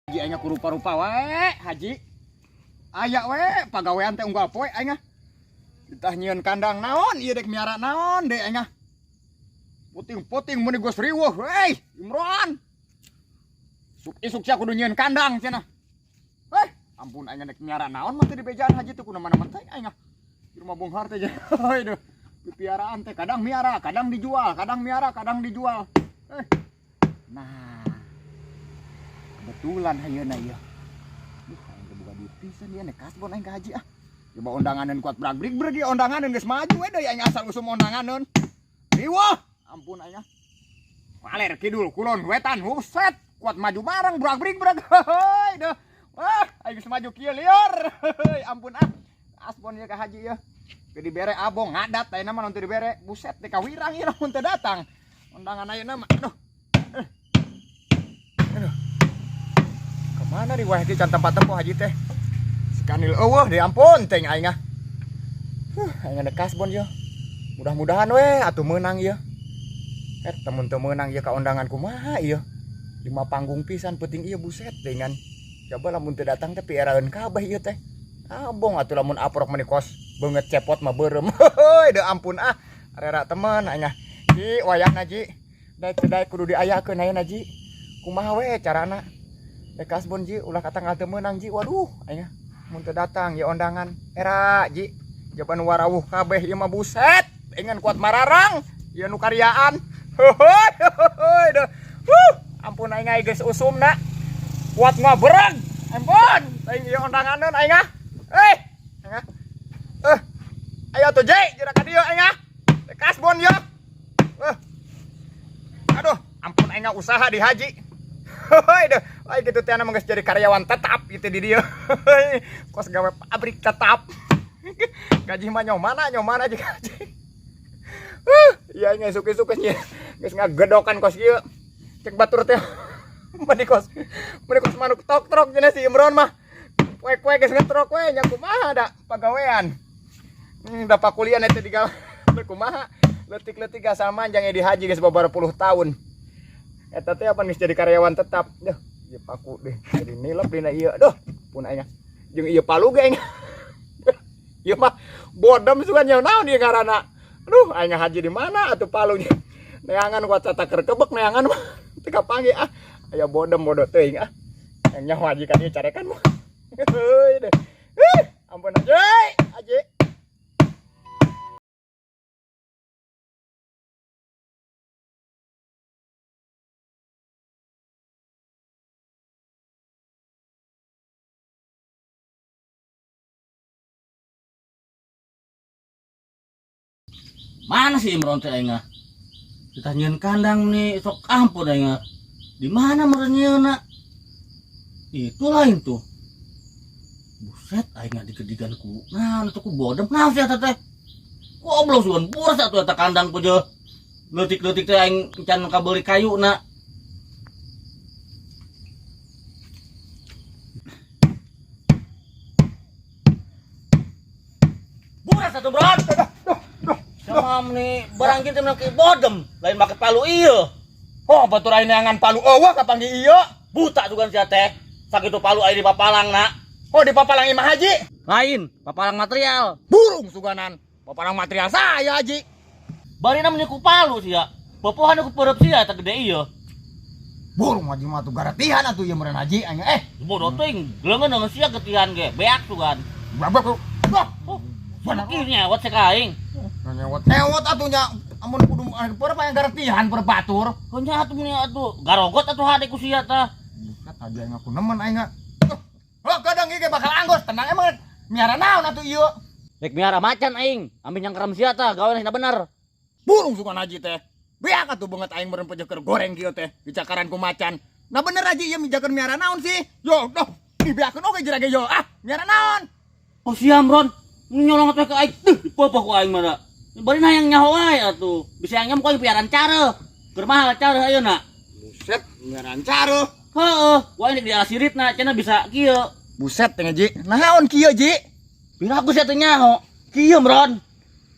Haji aing ku rupa-rupa wae, Haji. Aya we pagawean teh unggal poe aing ah. Ditah nyieun kandang naon ieu dek miara naon deui aing ah. Puting-puting mun geus riweuh euy, Imron. Isuk isuk sia kudu nyieun kandang cenah. Eh, ampun aing dek miara naon mah teu dibejaan Haji teh kudu mana-mana teh aing ah. Di rumah Bonghar teh aduh. Pipiaraan teh kadang miara, kadang dijual, kadang miara, kadang dijual. Eh. Nah. Kebetulan ayeuna ieu. Duh, aing teh boga duit pisan ieu nek kasbon aing ka Haji ah. Coba undanganeun kuat brag-brig breg ieu undanganeun geus maju we deui aing asal usum undanganeun. Riweuh, ampun aing ah. Kaler kidul kulon wetan buset kuat maju bareng brag-brig breg. Heuy deuh. Wah, aing geus maju kieu lieur. Heuy, ampun ah. Kasbon ieu ka Haji ieu. Teu dibere abong ngadat ayeuna mah teu dibere. Buset teh kawirang ieu lamun teu datang. Undangan ayeuna mah aduh. Aduh. Kemana nih wah can tempat tempuh Haji teh. Si Kanil eueuh deh ampun teh aing ah. Aing ada kasbon ieu. Mudah-mudahan we atuh meunang ieu. Temun teu meunang ieu ka undangan kumaha ieu. 5 panggung pisan penting ieu buset teh ngan. Coba lamun teu datang teh pieraeun kabeh ieu teh. Abong atuh lamun aprok meni kos beungeut cepot mah beureum. Heuy deuh ampun ah. Arera temen aing ah. Ji wayahna Ji. Daek teu daek kudu diayakeun ayeuna Ji. Kumaha we carana? Dek kasbon Ji ulah katanggal teu meunang Ji. Waduh aing ah. Mun teu datang ieu undangan. Era Ji. Jaban warawuh kabeh ieu mah buset. Ingan kuat mararang ieu nu karyaan. Heuy heuy deuh. Huh, ampun aing geus usumna. Kuat ngabereg. Ampun aing ieu undanganeun aing ah. Aing ah. Ayo atuh Ji, jera ka dieu aing ah. Dek kasbon ieu. Aduh, ampun aing usaha di haji. Heuy deuh. Ai kitu teh mah geus jadi karyawan tetap gitu di dieu. Kos gawe pabrik tetap. Gaji mah nyomana jeung haji. Iya aing isuk-isuk geus geus ngagedokan kos kieu. Cek batur teh. Meni kos manuk tok-trok cenah si Imron mah. Poe-poe geus ngetrok we nya kumaha da pagawean. Da pakulian eta digawe kumaha. Leutik-leutik asal manjang di haji geus babaraha puluh tahun. Eta teh apa geus jadi karyawan tetap. Duh, ieu paku deh. Jadi nilep dina ieu. Duh, pun aing. Jeung ieu palu ge aing. Ieu mah bodem sugan nya naon ieu ngaranna. Aduh, aing haji di mana atuh palunya. Neangan kuat cataker kebek neangan mah. Teu kapanggih ah. Aya bodem bodoh teuing ah. Yang nyaho haji ka dieu carekan mah. Heuy deh. Ampun aja, haji. Mana sih Imron teh aing ah? Kita nyieun kandang nih sok ampun aing ah. Di mana meureun nyieunna? Itu lain tuh. Buset aing ah digedigan ku. Nah, itu ku bodem naon sih eta teh? Goblok sugan buras atuh eta kandang puja. Leutik-leutik teh aing can kabeuli kayuna. Buras atuh, Bro. Sama nih barang kita menang ke bodem, lain make palu ieu. Oh, batur aing neangan palu eueuh kapanggih ieu. Buta juga sia teh. Sakitu palu aing di papalang na. Oh, di papalang imah haji? Lain, papalang material. Burung suganan. Papalang material saya haji. Barina meni ku palu sia. Popohan ku peureub sia eta gede ieu. Burung haji mah atuh garatihan atuh ieu meureun haji aing eh. Bodoh teuing, geleungeun dengan sia getihan ge, beak sugan. Babak. Wah, Oh, kieu nyewot sek aing. Nyewot-nyewot atuh nya. Amun kudu peureub aya garatihan peureub batur. Kau nya atuh meni atuh garogot atuh hade ku sia tah. Buset haji aing aku nemen aing. Oh, kadang ieu ge bakal anggos tenang emang miara naon atuh ieu. Rek miara macan aing, ambil yang keram sia tah gawe na bener. Burung sugan haji teh. Beak atuh beungeut aing meureun pejeukeur goreng kieu teh, dicakaran ku macan. Nah bener haji ieu mijakeun miara naon sih? Yo, doh, dibeakeun oge jera ge yo. Ah, miara naon? Oh siam Ron, nyolong atuh ke aing. Duh, dipopoh ku aing mah. Bari hayang nyaho wae atuh. Bisa yang nyamuk aing piaran care. Keur mahal care ayeuna. Buset, piaran care. Heeh, ku aing di asiritna cenah bisa kieu. Buset teh Ji. Naon kieu Ji? Piraku sia teh nyaho. Kieu Ron.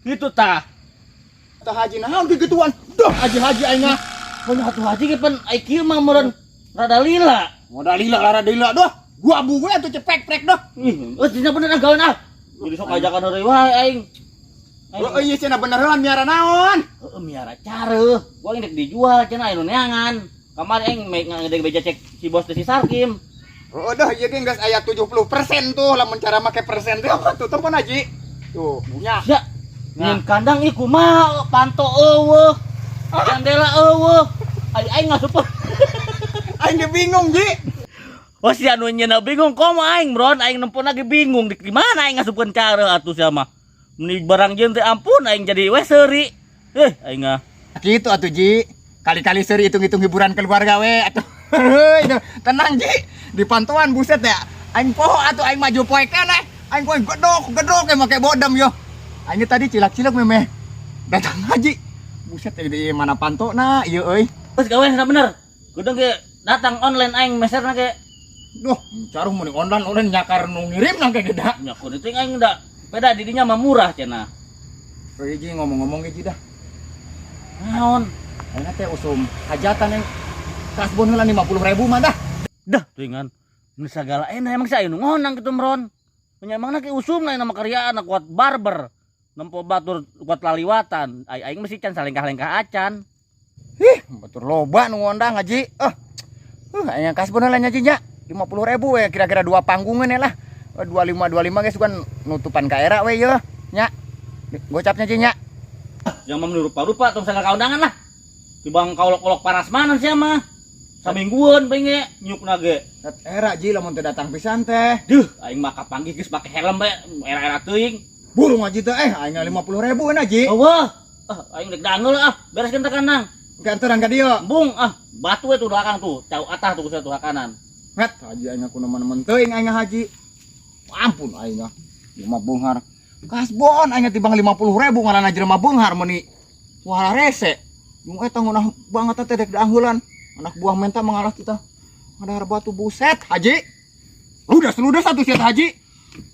Kitu tah. Tah haji naon gituan? Duh, haji-haji aing mah. Punya atuh haji ge pan ai kieu mah meureun. Rada lila. Modal lila rada lila doh. Gua buku atuh cepek prek doh. Ih, euy cenah bener ah gawean ah. Jadi sok ajakan heureuy wae aing. Oh iya cenah bener heula miara naon? Heeh, miara careuh. Gua indek dijual cenah anu neangan. Kamari aing ngedek beja cek si bos teh si Sarkim. Oh dah ieu ge geus aya 70% tuh lamun cara make persen teh apa tuh telepon haji. Tuh, nya. Ya. Nyin kandang ieu kumaha panto eueuh. Jandela eueuh. Ai aing ngasup. Aing ge bingung, Ji. Oh si anu nyeuna bingung komo aing bron aing nempo lagi bingung di mana aing ngasupkeun cara atuh sia mah. Meni barang jeung teh ampun aing jadi we seuri. Eh aing ah. Kitu atuh Ji. Kali-kali seuri hitung-hitung hiburan keluarga we atuh. Heuy, tenang Ji. Di pantauan buset ya. Aing poho atuh aing maju poe keneh. Aing poe gedok gedok e make bodem yo. Aing tadi cilak-cilak memeh. Datang haji. Buset di mana pantona ieu euy. Geus gawe sana bener. Kudu ge datang online aing meserna ge. Duh, caruh mun online online nyakar nu ngirim nang ge da. Nya kudu teh aing da. Beda di dinya mah murah cenah. Euy Ji ngomong-ngomong ge Ji dah. Naon? Aing teh usum hajatan yang kasbon heula 50.000 mah dah. Dah teuingan. Mun sagala enak emang saya nu ngonang kitu mron. Nya emangna ke usumna nama karyaan kuat barber. Nempo batur kuat laliwatan. Ai aing mesti can salengkah-lengkah acan. Ih, batur loba nu ngondang haji. Ah. Aing kasbon heula nya Ji nya. 50.000 we kira-kira 2 panggungan ya lah. 25 25 geus kan nutupan ka era we yeuh nya. Gocapnya Ji nya. Yang mah rupa-rupa tong sagala kaundangan lah. Tibang kaolok-olok panas mana sia mah. Samingguan pengen nyukna ge. Era Ji lamun teu datang pisan teh. Duh, aing mah kapanggih geus make helm bae era-era teuing. Burung haji teh aing 50.000 na Ji. Eueuh. Ah, aing dek dangeul ah, bereskeun teh kandang. Ganteran ka dieu. Bung ah, batu we tuh belakang tuh, cau atah tuh tuh kanan. Met, haji aing aku nemen-nemen teuing aing haji. Ampun aing ah. Lima beunghar. Kasbon aing tibang 50.000 ngaranna jelema beunghar meuni. Wah rese. Jeung eta ngeunah banget teh dek daangeulan. Anak buah menta mengalah kita. Ada batu buset haji. Ludas-ludas atuh sia haji.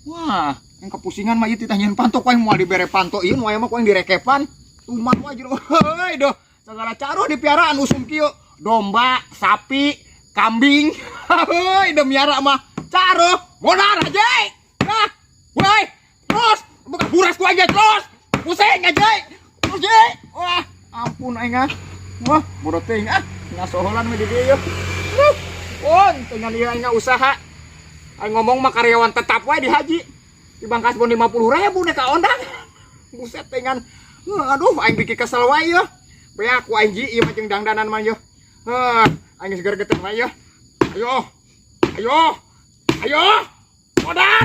Wah, yang kepusingan mah ieu titah nyeun panto ku aing moal dibere panto ieu nu aya mah ku aing direkepan. Tuman wae jero. Heuy doh. Segala caruh dipiaraan usum kieu. Domba, sapi, kambing. Heuy deh miara mah. Caruh, modar haji. Nah, woi, terus buka buras ku aja terus. Pusing aja. Terus je. Wah, ampun aing ah. Wah, bodoh teuing ah. Ngasoholan we di dieu. Huh. Pun tinggal ieu aing usaha. Aing ngomong mah karyawan tetap wae di haji. Di bangkas bon 50.000 deh ka ondang. Buset dengan aduh aing bikin kesel wae yeuh. Beak ku aing ji ieu mah jeung dangdanan mah yeuh. Heuh, aing geus gergetan wae yeuh. Ayo. Ayo. Ayo. Modal.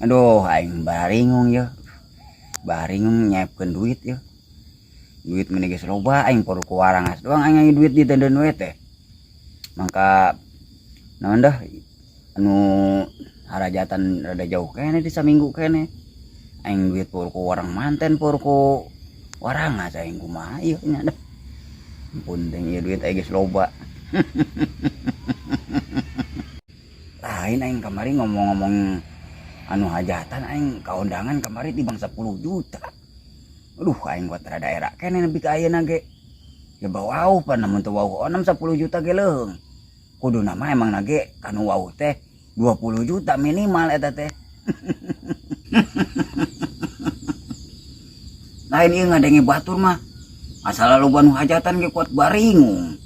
Aduh, aing baringung ya. Baringung nyiapkeun duit ya. Duit meni geus loba aing poru ku warangas doang aing duit di tenden we teh. Mangka naon dah anu harajatan rada jauh keneh di saminggu keneh. Aing duit poru ku warang manten poru ku warangas aing kumaha ieu nya dah. Ampun teh ieu duit aing geus loba. Lain aing kamari ngomong-ngomong anu hajatan aing kaundangan kamari tibang 10 juta. Aduh aing kuat rada era keneh nepi ka ayeuna ge. Ya bawauh pan lamun teu wauh onam 10 juta ge leuheung. Kuduna mah emang na ge kanu wauh teh 20 juta minimal eta teh. Lain ieu ngadenge batur mah. Asal loba nu hajatan ge kuat baringung.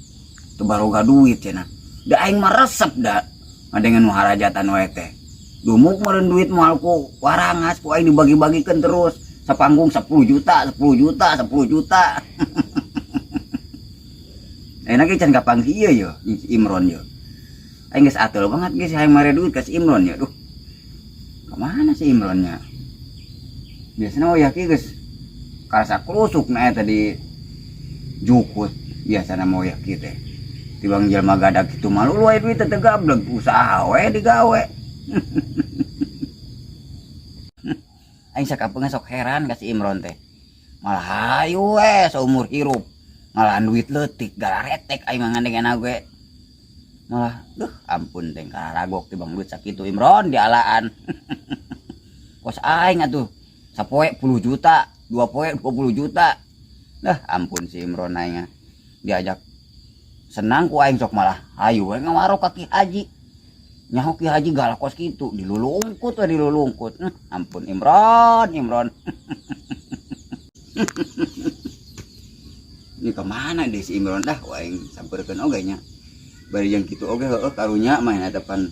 Teu baroga duit cenah. Da aing mah resep da ngadenge nu harajatan wae teh. Dumuk meureun duit moal ku warangas ku aing dibagi-bagikeun terus. Sapanggung 10 juta, 10 juta, 10 juta. Enak ge can kapanggih ieu ye, si Imron ye. Aing geus ateul banget geus hayang mere duit ka si Imron ye. Duh. Ka mana si Imronnya? Biasana wayah kieu geus karasa krusuk na eta di jukut biasana mah wayah kieu teh. Tibang jelema gadag kitu mah luluh aya duit teh gableg usaha we digawe. Aing sakapeung sok heran ka si Imron teh. Malah hayu we saumur hirup. Ngalaan duit leutik gararetek aing mah ngandeng ge. Malah duh ampun teh kararagok tibang duit sakitu Imron dialaan. Kos aing atuh sapoe 10 juta, dua poe 20 juta. Dah ampun si Imron aing diajak senang ku aing sok malah hayu we ngawarok ka Ki Haji. Nyaho Ki Haji galak kos kitu dilulungkut we dilulungkut. Ampun Imron, Imron. Ini kemana deh si Imron dah aing sampeurkeun oge nya. Bari jeung kitu oge heueuh karunya mah nya depan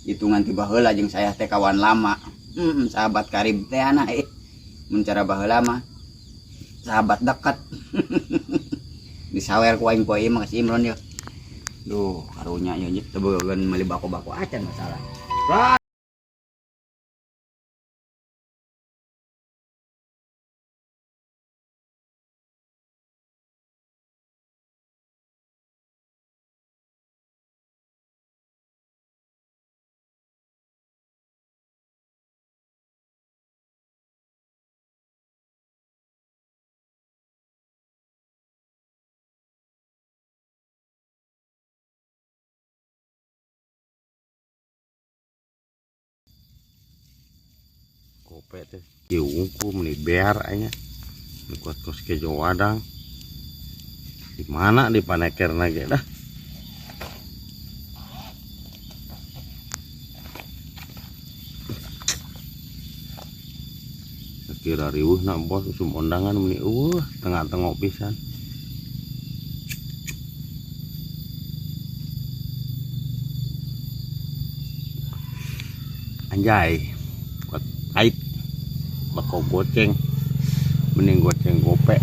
hitungan ti baheula jeung saya teh kawan lama. Sahabat karib teh anak Mun cara baheula mah sahabat dekat. Disawer ku aing poe ieu mah ka si Imron yeuh. Duh, karunya ieu nya teu boga meuli bako-bako acan masalah. Kope teh kieu unggul meni bear aya. Nu kuat kos kejo wadang. Di mana di panekerna ge dah. Kira riweuhna bos usum ondangan meni eueuh tengah-tengok pisan. Anjay, kuat pahit. Bako goceng, mending goceng gope.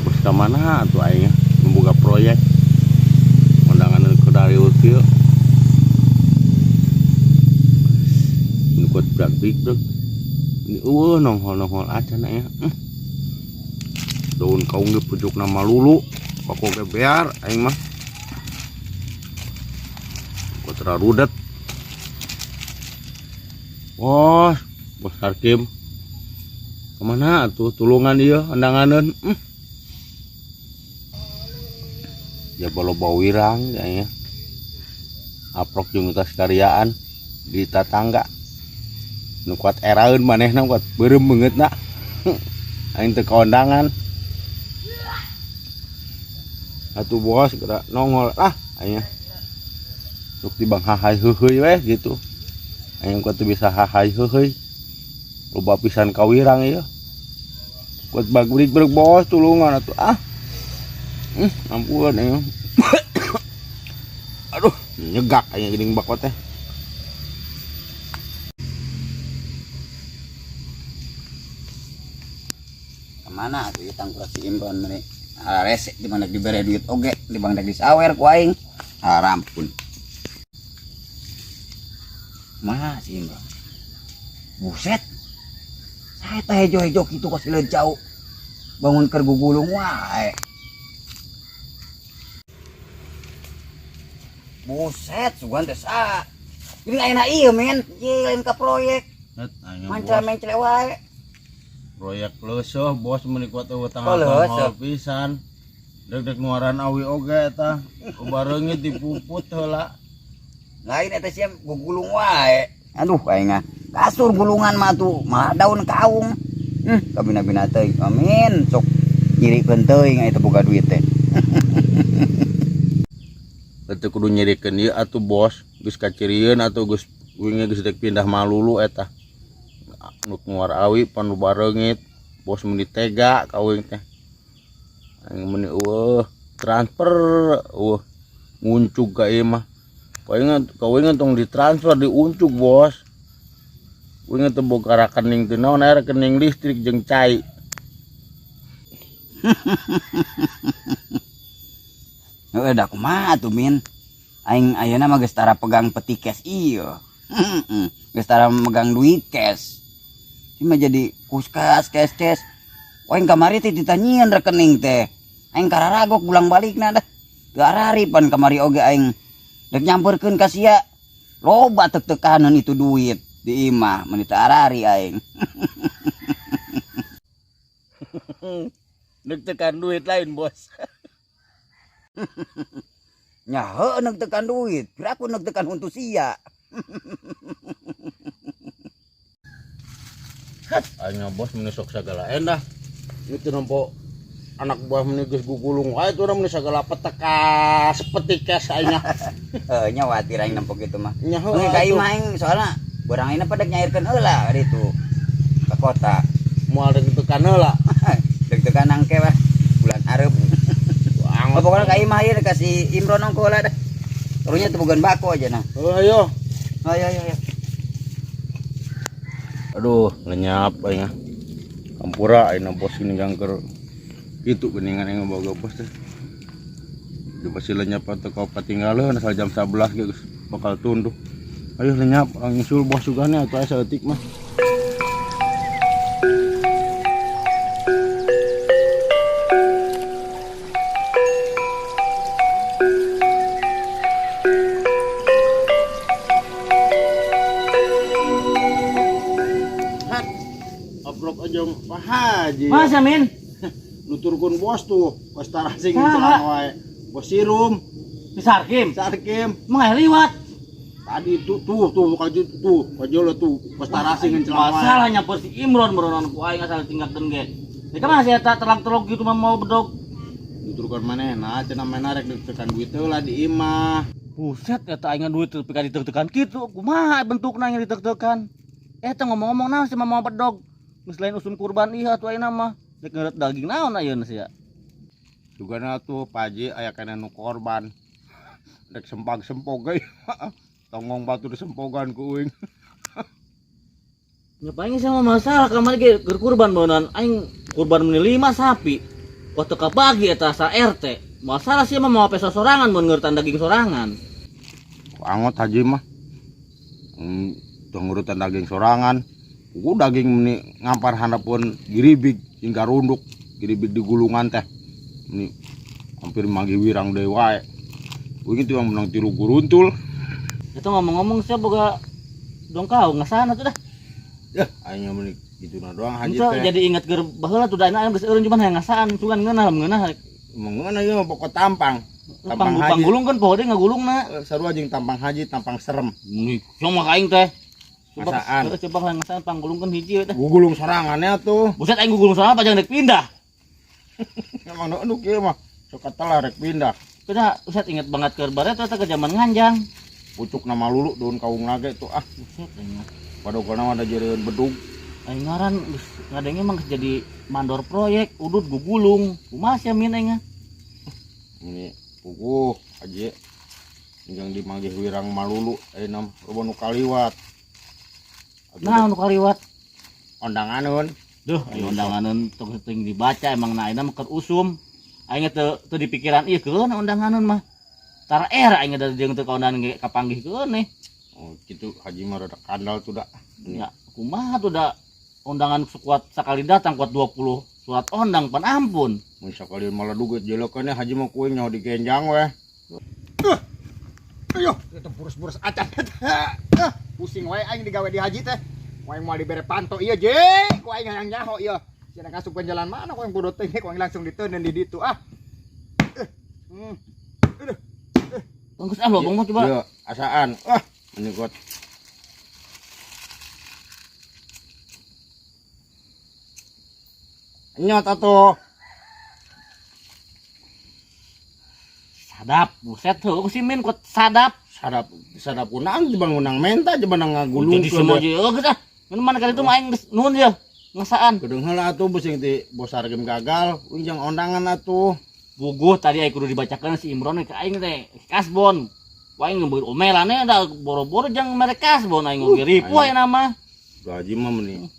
Bos ka mana atuh aing membuka proyek. Ondangan ke dari kieu. Nu kuat brak-brik deh. Ini eueuh nongol-nongol acan aya. Daun kaung ge pujukna malulu, bako ge bear aing mah. Kuat rarudet. Wah, bos Harkim. Kemana atuh tulungan ieu ondanganeun? Ya loba wirang kayaknya. Aprok jeung tas karyaan di tatangga. Nu kuat eraeun manehna kuat beureum beungeutna. Aing teu kaondangan. Atuh bos geura nongol ah aing. Sok tibang hahai heuheuy weh gitu. Aing kuat teu bisa hahai heuheuy. Loba pisan kawirang ieu. Kuat bagrik berek bos tulungan atuh ah. Ampun aing. Aduh, nyegak aing geuning bako teh. Kemana atuh ieu tangkurak si Imron meni? Rese di mana dibere duit oge, di bang dek disawer ku aing. Harampun. Mana si Imron? Buset. Saya teh hejo-hejo kitu kos sileun jauh. Bangun keur gugulung wae. Buset, sugan teh sa. Ini ayeuna ieu men, ieu lain ka proyek. Net, aing Manca bos. mencre wae. Proyek leuseureuh bos meuni kuat eueuh Oh, tanggal leuseureuh. pisan. Deg-deg nuaran awi oge eta. Bareungit dipuput heula. Lain eta sia gugulung wae. Aduh aing ah. Kasur gulungan mah tuh, malah daun kaung. Kabina-bina teuing. Amin, sok nyirikeun teuing aya teu boga duit teh. Teu kudu nyirikeun ieu atuh bos, geus kacirieun atuh geus wingi geus dek pindah malulu eta. Nu nguar awi pan nu bareungit, bos meuni tega ka uing teh. Aing meuni eueuh transfer eueuh nguncug ka ieu mah. Ka uing tong ditransfer diuncug bos. Uing teh boga rekening teh naon aya rekening listrik jeung cai. Heueuh da kumaha atuh min? Aing ayeuna mah geus tara pegang peti cash ieu. Geus tara megang duit cash. Ieu mah jadi kuskas cash cash. Aing kamari teh ditanyieun rekening teh. Aing kararagok bulang balikna dah. Teu araripan kamari oge aing. Dek nyamperkeun ka sia. Loba tek-tekanan itu duit di imah meni teu arari aing. Deg-tekan duit lain bos. Nya heuh neuk-tekan duit, piraku neuk-tekan huntu sia. Aing bos meni sok sagala endah. Itu nempo anak buah meni geus gugulung wae tuh urang meni sagala petekas, petikes aing. Heuh nya watir aing nempo kitu mah. Nya heuh. Engke ka imah aing soalna barang ayeuna pada nyairkeun heula ditu ka kota. Moal deg-degan heula. Deg-degan angke wah bulan areup. Angot. Pokoknya ka imah ieu kasih Imron ongko heula dah. Karunya teu bogaan bako aja nah. Heuh ayo. Ayo ayo ayo. Aduh, lenyap aing ah. Ampura aing bos ini gangker. Itu geningan aing boga bos teh. Dia pasti lenyap atau kau patinggaleun asal jam 11 geus bakal tunduh. Ayo lenyap, orang nyusul bos sugane atuh aya saeutik mah. Obrok aja Pak Haji. Masa Min? Nuturkeun bos tuh, bos tarasing Saha? celang wae. Bos Sirum, Si Sarkim. Sarkim. Emang aya liwat. Tadi tuh tuh tuh kaju tuh kaju tuh bos tarasing celang wae. Masalah nyamper si Imron meronon ku aing asal tinggalkeun ge. Ya kan masih eta terang-terog gitu mah mau bedog. Nuturkeun manehna cenah manehna rek ditekan duit heula di imah. Buset eta aing duit teu pika ditek-tekan kitu. Kumaha bentukna yang ditek-tekan? Eta ngomong-ngomong naon sih mau bedog. Geus lain usum kurban ieu atuh ayeuna mah. Rek ngeureut daging naon ayeuna sia. Dugana tuh Pak Haji aya kana nu korban. Rek sempag-sempog ge. Tonggong batu disempogan ku uing. Nya paling sama masalah kamari ge keur kurban beunan aing kurban meni 5 sapi. Wah teu kabagi eta sa RT. Masalah sih mah mau peso sorangan mun ngeuretan daging sorangan. Ku angot haji mah. Teu ngeuretan daging sorangan. Ku daging meni ngampar handapeun giribig hingga runduk, giribig di gulungan teh. Meni hampir magi wirang deui wae. Uing itu yang menang tilu guruntul. Itu ngomong-ngomong siapa boga dongkau ngasana tuh dah. Ya, aing meni kituna doang haji Itu teh. jadi ingat keur baheula tuh da aing geus eureun cuman hayang ngasaan cuman ngeunah ngeunah. Mengeunah ieu mah pokok tampang. Tampang haji. Panggulung kan poho deui ngagulungna. Sarua jeung tampang haji, tampang serem. Nih, sama ka aing teh. Coba Ngasaan. coba hayang ngasaan panggulungkeun hiji we teh. Gugulung sorangannya tuh. Buset aing gugulung sorangan pajang rek pindah. Emang nu nu kieu mah sok katelah rek pindah. Pindah, buset inget banget keur baret eta ke zaman nganjang. Pucuk nama lulu daun kaung nage tuh ah. Buset aing mah. Padogona mah da jeureun bedug. Aing ngaran geus ngadenge mah geus jadi mandor proyek udut gugulung. Kumaha sia min aing mah? Ini puguh haji. Ingkang dimanggih wirang malulu ayeuna mah loba nu kaliwat. Nah, nu kaliwat. Ondanganeun. Duh, ayo undanganeun tong teuing dibaca emang na ayeuna mah keur usum. Aing teu teu dipikiran ieu keun undanganeun mah. Tara era aing da jeung teu ka undangan ge kapanggih keun nih. Oh, kitu haji mah rada kandal tuh da. Ya, kumaha tuh da undangan sekuat sakali datang kuat 20 surat ondang pan ampun. Mun sakali malah duit jelekeun haji mah kuing nyaho digenjang weh. Ayo, itu burus-burus acan. Pusing wae aing digawe di haji teh. Ku aing moal dibere panto ieu je, ku aing hayang nyaho ieu. Cenah ngasup jalan mana ku aing bodoh teh, ku aing langsung diteundeun di ditu ah. Aduh. Bagus ah lobong mah coba. Ieu asaan. Ah, ini kuat. Nyot atuh. Sadap, buset heuh si Min kuat sadap. Sadap, sadap kunang dibangunang menta jeung banang ngagulung. Jadi semua je geus ah. Mun mana kali itu mah aing geus nuhun ye. Ngasaan. Kedeung heula atuh pusing ti bos hargem gagal, uing jang ondangan atuh. Buguh tadi aing kudu dibacakeun si Imron ke aing teh kasbon. Wah aing ngebeut omelane da boro-boro jang mere kasbon aing oge ripuh aya nama. Gaji mah meni.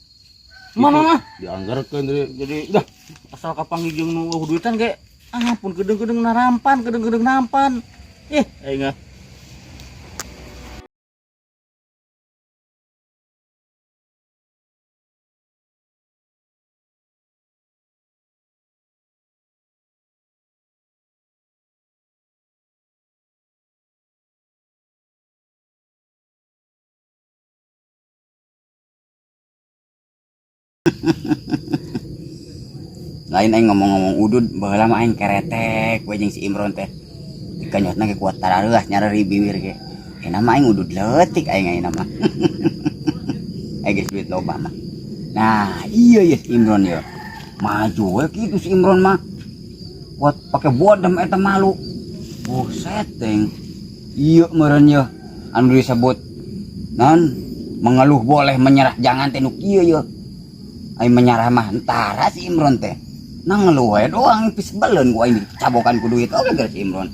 Mana mah? Dianggarkeun deui. Jadi dah asal kapanggih jeung nu eueuh duitan ge ah pun kedeung-kedeung narampan, kedeung-kedeung nampan. Ih, aing ah. Lain aing ngomong-ngomong udud, baheula mah aing keretek we jeung si Imron teh. Dikenyotna ge kuat tarareuas nyareri bibir ge. Euna mah aing udud leutik aing ayeuna mah. Aing geus duit loba mah. Nah, iya ya si Imron ya. Maju we kitu si Imron mah. Kuat pake bodem eta malu. Buset teng. Iya meureun ye anu disebut naon mengeluh boleh menyerah jangan teh nu kieu ye. Aing menyerah mah entara si Imron teh. Nah ngeluh we doang pis beleun ku aing dicabokan ku duit oge geus si Imron.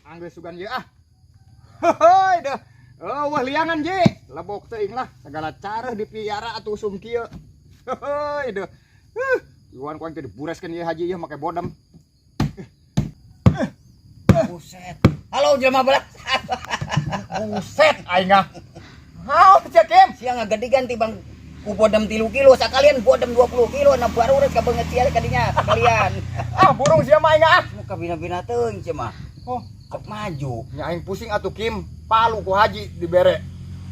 Anggeus sugan ye ah. Heuy deh. Eueuh liangan je. Lebok teuing lah segala cara dipiara atuh usum kieu. Heuy deh. Iwan ku aing teh dibureskeun ieu haji ieu make bodem. Buset. Halo jelema belas. Buset aing ah. Haus sia Kim. Sia ngagedigan tibang ku bodem 3 kilo sakalian bodem 20 kilo na baru rek kabeungeut sia kadinya sakalian. Ah burung sia mah aing ah. Muka bina-bina teuing sia mah. Oh, sok maju. Nya aing pusing atuh Kim, palu ku haji dibere.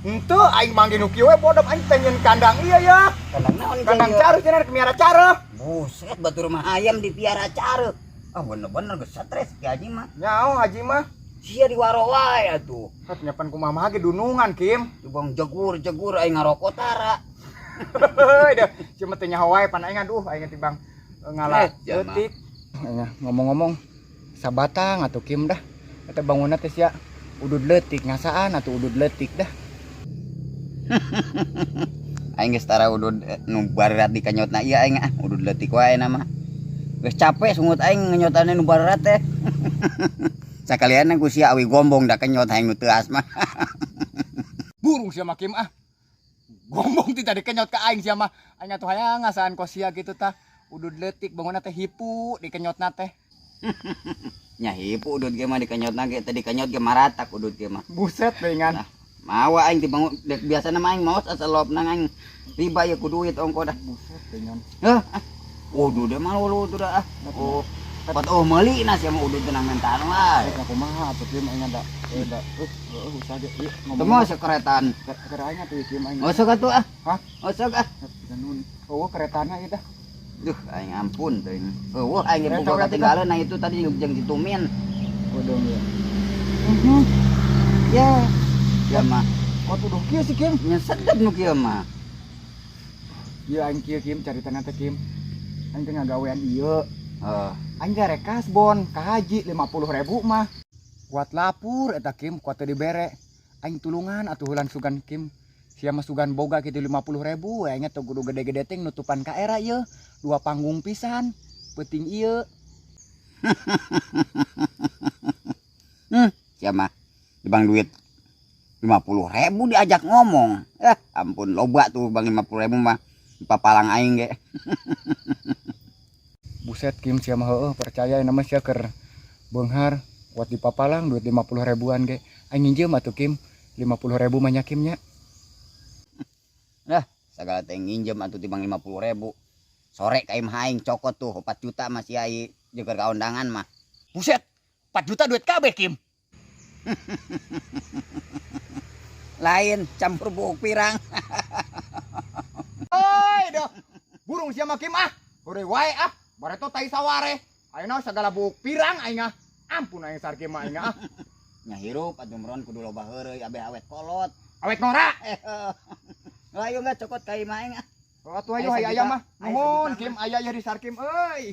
Henteu aing manggih nu kieu we bodem aing teh nyeun kandang ieu ya. Kandang naon ieu? Kandang careuh cenah rek miara careuh. Buset batur mah ayam dipiara careuh. Ah bener-bener geus stres ki haji mah. Nyaho haji mah. Sia diwaro wae atuh. Kat nyapan kumaha mah ge dunungan Kim. Dibang jegur-jegur aing ngarokok tara. Heuy deh, cuma teh nyaho wae pan aing aduh aing tibang ngala leutik. Ngomong-ngomong sabatang atuh Kim dah. Eta bangunna teh sia udud leutik ngasaan atuh udud leutik dah. Aing geus tara udud nu barerat dikenyotna ieu aing ah udud leutik wae na mah. Geus capek sungut aing ngenyotane nu barerat teh. Sakalian ku sia awi gombong da kenyot aing nu teuas mah. Burung sia mah Kim ah. Gombong ti tadi kenyot ka aing sia mah. Aing atuh hayang ngasaan ko sia kitu tah. Udud leutik bangunna teh hipu dikenyotna teh. Nya hipu udud ge mah dikenyotna ge teh dikenyot ge maratak udud ge mah. Buset teuingan. Nah, mawa aing dibangun dek biasana mah aing maos asal lopna aing riba ieu ku duit ongko dah. Buset teuingan. Heuh. Udud mah lulu tuh dah. Oh, pat oh meuli na sia mah udud tenang mentaan wae. Rek kumaha atuh Kim aing ada. Da. Usah ge ieu ngomong. Teu moal sekeretan. Keur aing atuh Kim aing. Osok atuh ah. Hah? Osok ah. Nun. Oh, keretana ieu dah. Duh, aing ampun teuing. Eueuh aing Kereta boga we atuh, katinggalan nah itu tadi jeung ditumin. Bodong ya. Ya. Ya mah. Kok tuduh kieu sih Kim? Nya sedep nu kieu mah. Ieu aing kieu Kim caritana teh Kim. Aing teh ngagawean ieu. Heeh. Aing teh rek kasbon ka haji 50.000 mah. Kuat lapur eta Kim, kuat teu dibere. Aing tulungan atuh heulan sugan Kim. Sia mah sugan boga kitu 50.000, aing teh kudu gede-gede teh nutupan ka era ieu. 2 panggung pisan. Peuting ieu. Sia mah dibang duit 50.000 diajak ngomong. Ampun loba tuh bang 50.000 mah papalang aing ge. Buset Kim sia mah heueuh percaya nama sia keur beunghar kuat di papalang duit 50.000-an ge. Aing nginjeum atuh Kim 50.000 mah nya Kim nya. Nah, sagala teh nginjem atuh tibang 50.000. Sore ka imah aing cokot tuh 4 juta mah sia ieu jeung ka undangan mah. Buset, 4 juta duit kabeh Kim. Lain campur buuk pirang. Hoi dah. Burung sia mah Kim ah. Hore wae ah. Bareto tai saware. Ayeuna sagala buuk pirang aing ah. Ampun aing sarki mah aing ah. Nya hirup atuh meron kudu loba heureuy abeh awet kolot. Awet ngora. Lah ayo enggak cokot ka imah aing ah. Oh, atuh ayo Ayo aya sajuta. mah. Ayo Nuhun sajuta Kim mah. aya ya di sarkim euy.